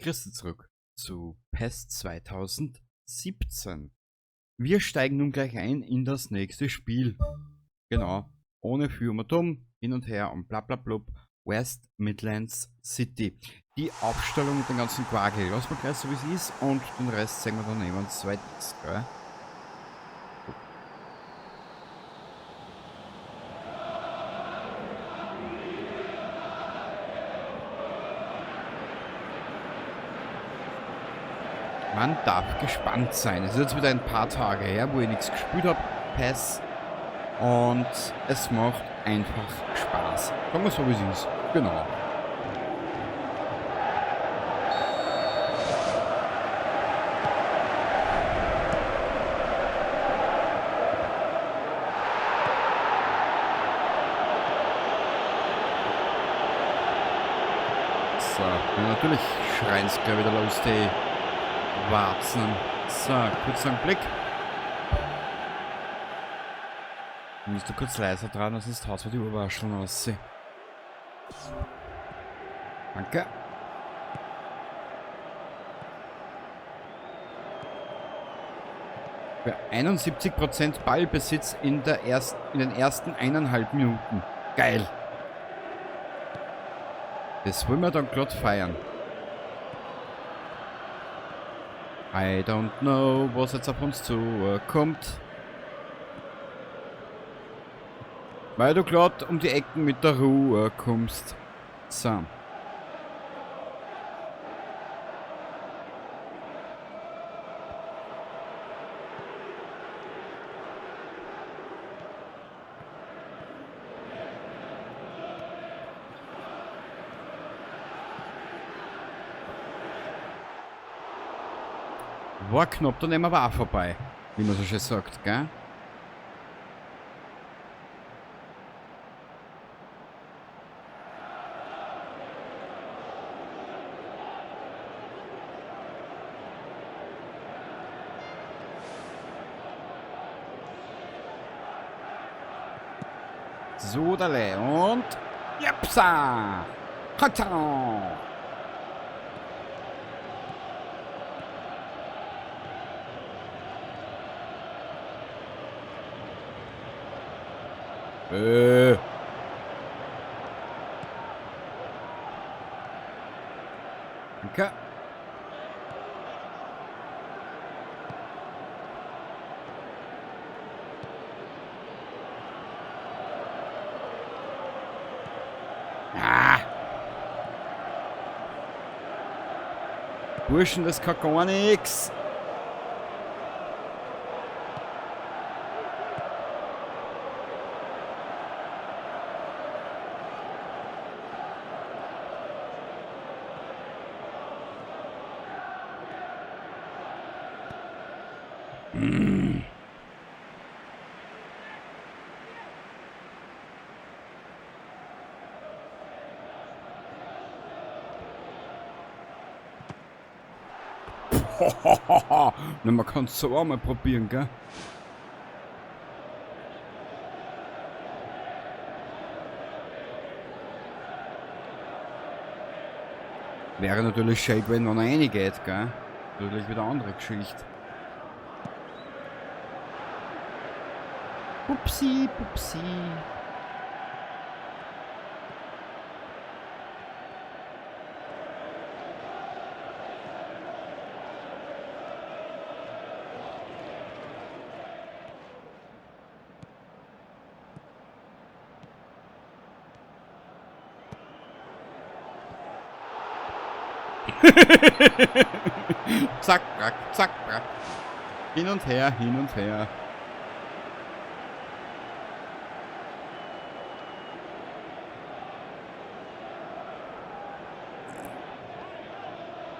Grüße zurück zu PES 2017. Wir steigen nun gleich ein in das nächste Spiel. Genau, ohne Führung, hin und her und bla bla blub. West Midlands City. Die Aufstellung mit dem ganzen Quargel lassen wir gleich so, wie es ist, und den Rest sehen wir dann eben, wenn es soweit ist, gell? Man darf gespannt sein. Es ist jetzt wieder ein paar Tage her, wo ich nichts gespielt hab. PES. Und es macht einfach Spaß. Sagen wir so, wie es ist. Genau. So, ja, natürlich schreien's gleich wieder los, die Warzen. So, kurz einen Blick. Ich muss da kurz leiser dran, sonst haut mir die Uhrwascheln raus. Danke. Bei 71% Ballbesitz in den ersten 1,5 Minuten. Geil. Das wollen wir dann glatt feiern. I don't know, was jetzt auf uns zukommt. Weil du glatt um die Ecken mit der Ruhe kommst. So. War knapp, dann nehmen wir aber auch vorbei. Wie man so schön sagt, gell? So, dale. Und. Japsa! Hatta! Danke. Ah. Burschen, das kann gar nichts. Na, man kann es so auch mal probieren, gell? Wäre natürlich schön gewesen, wenn er reingeht, gell? Natürlich wieder andere Geschichte. Pupsi, pupsi. Zack, brack, zack, brack. Hin und her, hin und her.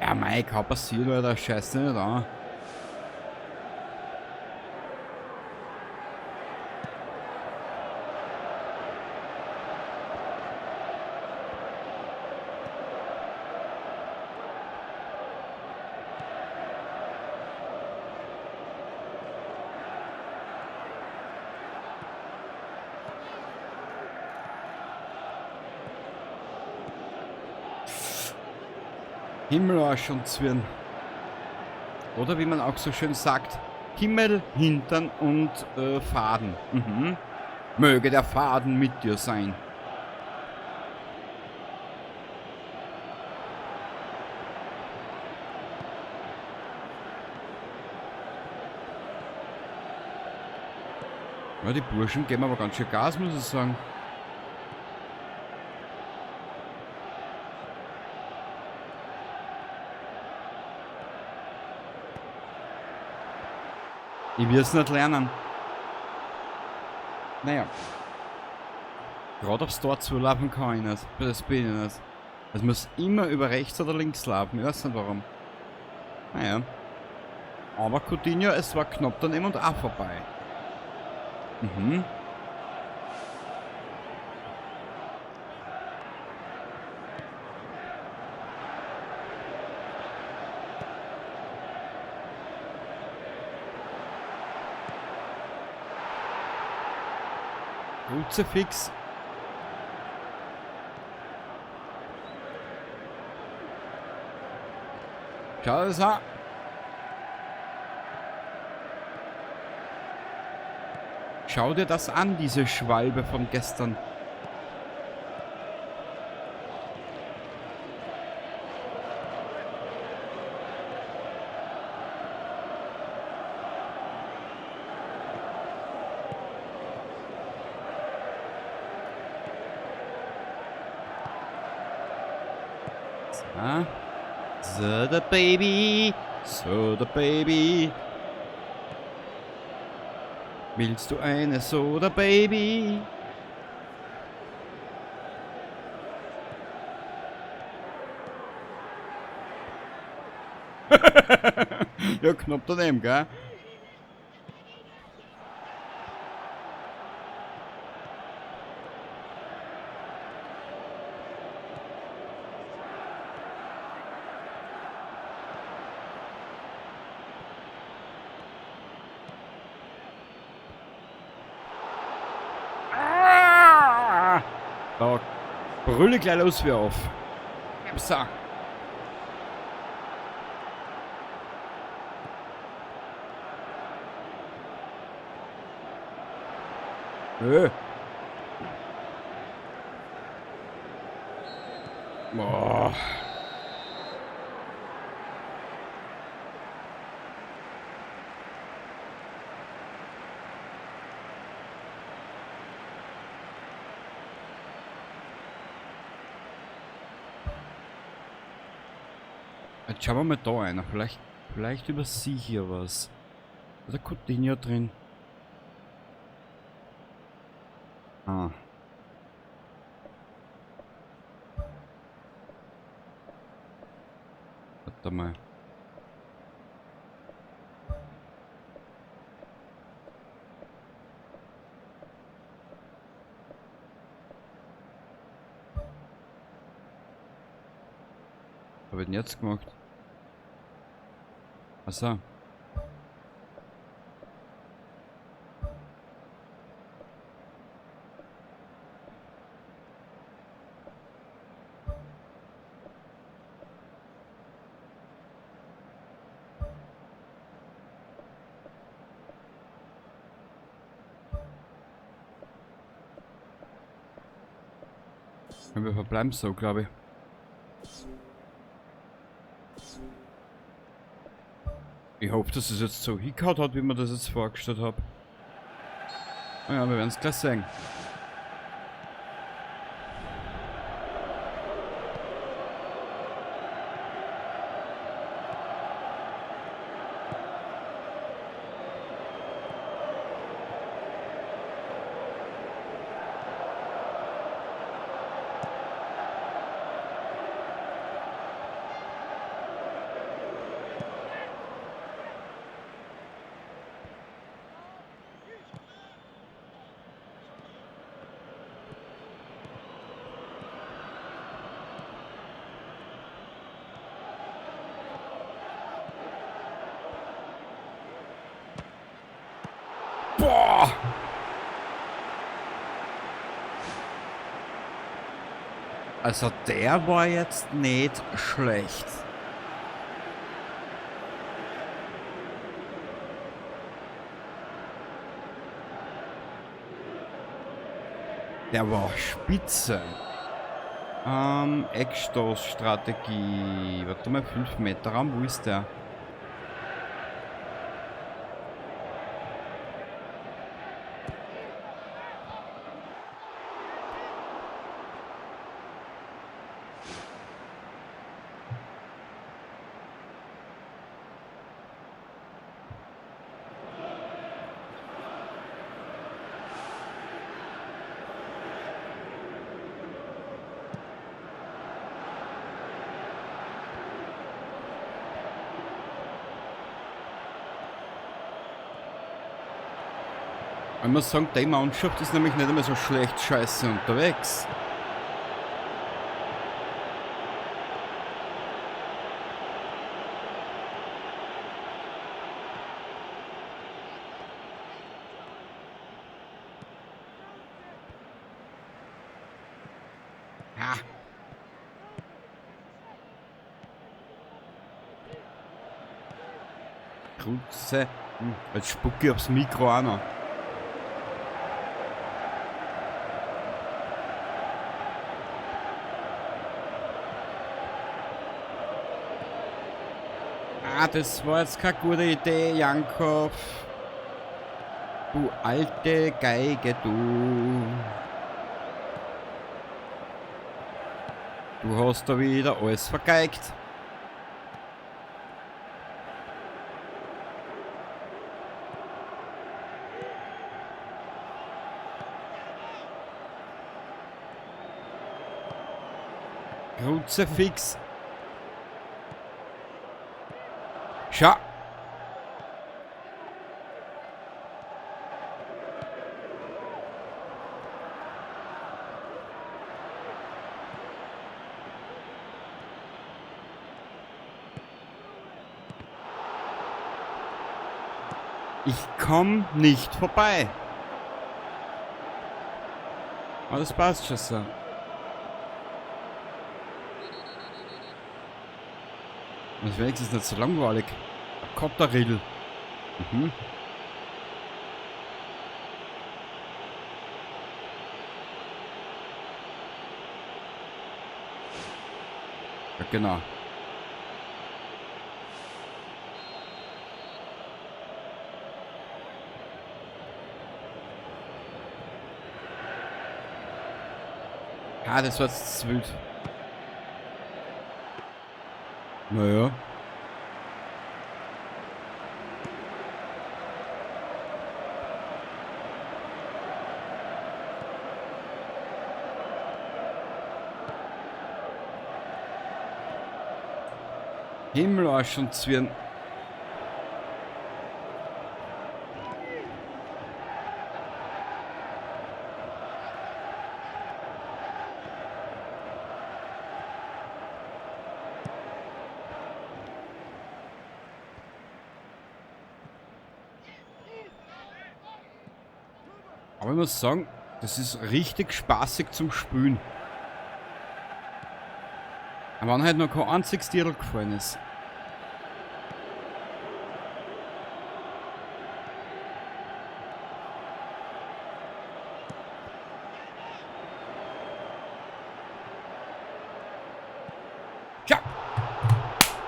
Ja, mei, kann passieren, Alter. Scheiße nicht an. Himmelarsch und Zwirn. Oder wie man auch so schön sagt, Himmel, Hintern und Faden. Mhm. Möge der Faden mit dir sein. Ja, die Burschen geben aber ganz schön Gas, muss ich sagen. Ich will's nicht lernen. Naja. Gerade aufs Tor zulaufen kann ich nicht. Das bin ich nicht. Es muss immer über rechts oder links laufen. Ich weiß nicht warum. Naja. Aber Coutinho, es war knapp daneben und auch vorbei. Mhm. Kruzifix. Schau das an. Schau dir das an, diese Schwalbe von gestern. So, the baby, so the baby. Willst du eine Soda, Baby? Ja, knapp daneben, gell? Da brülle ich gleich los wie auf. So. Nö. Boah. Jetzt schauen wir mal da einer. Vielleicht übersehe ich hier was. Da ist der Coutinho drin. Ah. Warte mal. Was hab ich denn jetzt gemacht? Achso. Wir verbleiben so, glaube ich. Ich hoffe, dass es jetzt so hingehauen hat, wie man das jetzt vorgestellt hat. Ja, wir werden es gleich sehen. Boah! Also der war jetzt nicht schlecht. Der war spitze. Eckstoßstrategie. Warte mal, 5 Meter Raum, wo ist der? Ich muss sagen, die Mannschaft ist nämlich nicht einmal so schlecht scheiße unterwegs. Ha. Krutze. Jetzt spucke ich aufs Mikro auch noch. Ah, das war jetzt keine gute Idee, Jankov. Du alte Geige, du. Du hast da wieder alles vergeigt. Kruzifix. Schau. Ich komm nicht vorbei. Aber das passt schon so. Das ist wenigstens nicht so langweilig. Kotterrill. Mhm. Ja, genau. Ah, das war jetzt zu wild. Naja. Himmelarsch und Zwirn. Aber ich muss sagen, das ist richtig spaßig zum Spielen. Aber wenn halt noch kein einziges Tier gefallen ist. Tja!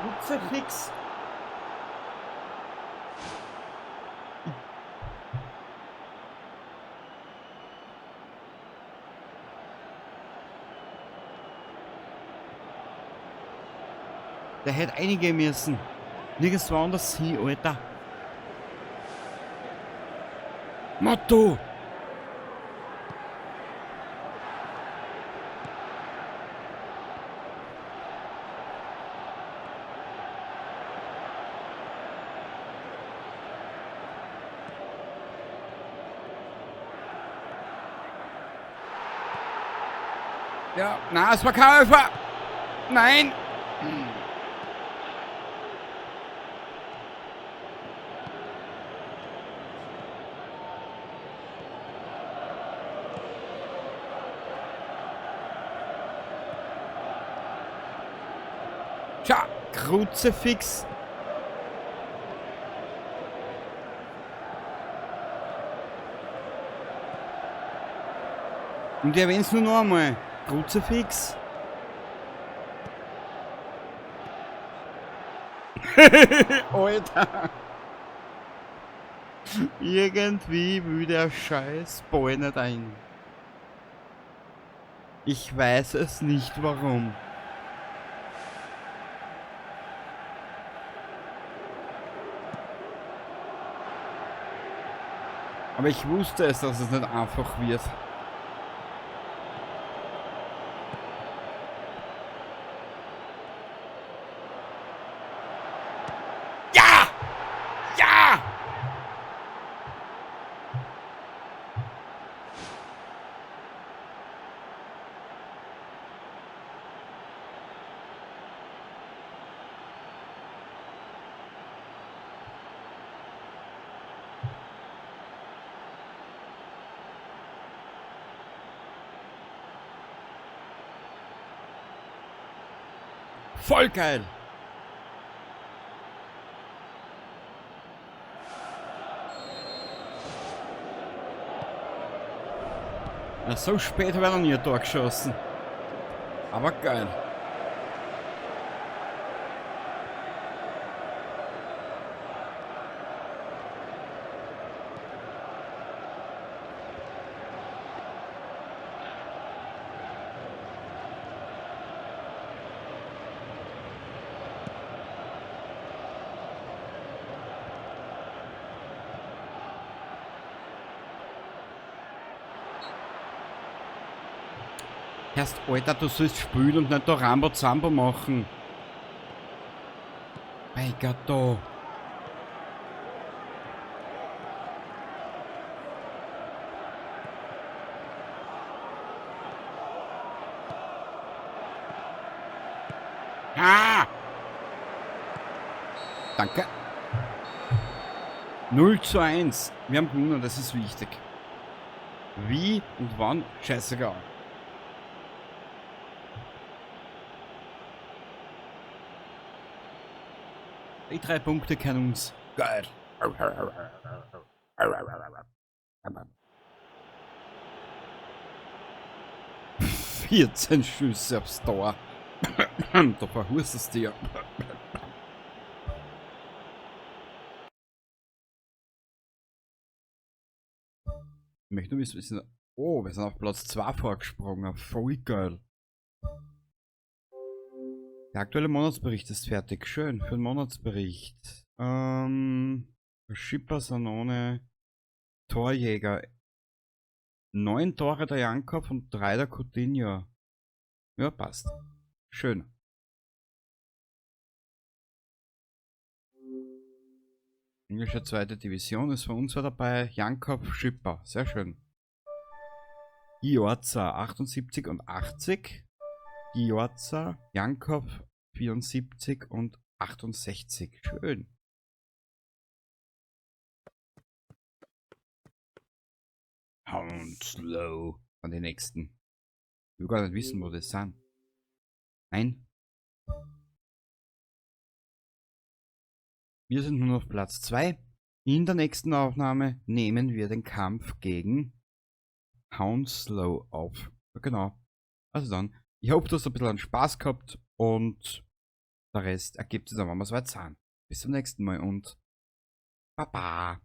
Kruzifix! Der hätte eingehen müssen. Nirgendwo anders hin, Alter. Motto! Ja, na, es war kein Elfer! Nein! Tja, Kruzifix. Und ich erwähne es nur noch einmal. Kruzifix. Alter. Irgendwie will der scheiß Ball nicht ein. Ich weiß es nicht warum. Aber ich wusste es, dass es nicht einfach wird. Ja! Ja! Voll geil! Na, so spät habe ich noch nie ein Tor geschossen. Aber geil. Erst, Alter, du sollst spielen und nicht da Rambazamba machen. Mein Gott, da. Ah! Danke. 0:1. Wir haben gewonnen, das ist wichtig. Wie und wann? Scheißegal. Die 3 Punkte kennen uns. Geil. 14 Schüsse aufs Tor. Da verhurstest du ja. Ich möchte nur wissen, wir sind auf Platz 2 vorgesprungen. Voll geil. Der aktuelle Monatsbericht ist fertig. Schön, für den Monatsbericht. Schipper, Sanone, Torjäger. 9 Tore der Jankov und 3 der Coutinho. Ja, passt. Schön. Englische zweite Division ist für uns zwar dabei. Jankov, Schipper. Sehr schön. Giorza, 78 und 80. Giorza, Jankov, 74 und 68. Schön. Hounslow. Von den nächsten. Ich will gar nicht wissen, wo das sind. Nein. Wir sind nun auf Platz 2. In der nächsten Aufnahme nehmen wir den Kampf gegen Hounslow auf. Ja, genau. Also dann, ich hoffe, du hast ein bisschen Spaß gehabt und der Rest ergibt sich dann, wenn wir es weit sind. Bis zum nächsten Mal und Baba.